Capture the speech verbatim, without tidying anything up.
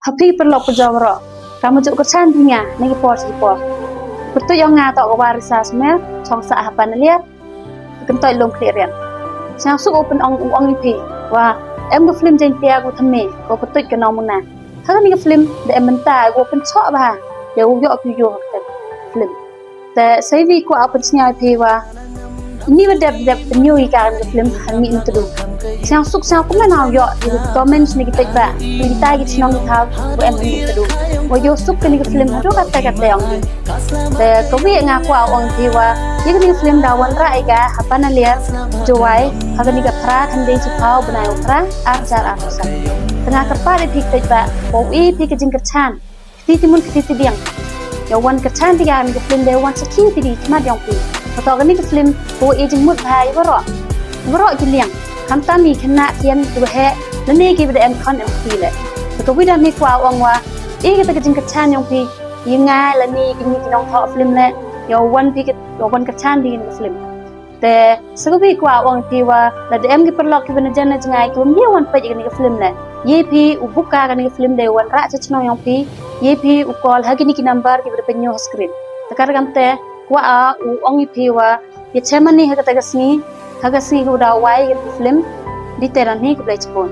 Ha phi paralok parajor waroh, kam u jooh kyrchaan phi nga na ki por cha ki por. Pyrtuit yong nga toh ka Warisa Smer, chong sah ha Panaliar, kyntoit Lum Khliehriat. Sñiawsuk u pyn-ong, u ong i phi wa em ka film Jaiñtia kawa thymme, kawa pyrtuit Ka Nongmuna. Ha kani ka film da em bynta kawa pynchoh bha ya u yoh ki yoo ha kata ka film. Te sa iwi kwah u pynsñiaw i phi wa ini wa dep dep pynyoo i ka kani ka film ha Mihmyntdu. Sñiawsuk sñiawkmen u yoh ki comment na ki paidbah, ki tai ki chnong ki thaw wa em ha Mihmyntdu, wa yoo suk kani ka film hadooh kattæ kattæ yong ki. Te kawi nga kwah u ong i phi wa ya kani ka film da wanrah i ka ha Panaliar, Jowai, ha kani ka phra khyndai chiphaw bnai wa phra, ar hajar arphaw san. Te nga kyrpaad i phi ki paidbah wow e phi ka jingkyrchaan kti ti mun kti ti biang, yow wan kyrchaan phi ka kani ka film, deiwa wan sakhi phi da ki khmat yong phi. Watoh kani ka film kawa e jingmut bha ya waroh, waroh ki liang, khamtam i khynnah khian, kiwaheh, lane kiwa da em khon em kti leh. Te kawi da mi kwah u ong wa e kata ka jingkyrchaan yong phi ya nga lane kini ki nongthoh film leh, yow wan phi ka, yow wan kyrchaan phi kani ka film. Te sa kawi kwah u ong i phi wa lada em ki paralok kiwa na jan na jngai kiwym ye wan peit ya kani ka film leh, ye phi u book ka kani ka film, deiwa wanrah cha chnong yong phi, ye phi u call ha kini ki number kiwa da pynyoo ha screen. Te kat kamtæ kwah u ong i phi wa yachem ani ha kata ka sngi, ha ka sngi kawa daw wai kani ka film. Di tæ nangne, khublei chiboon.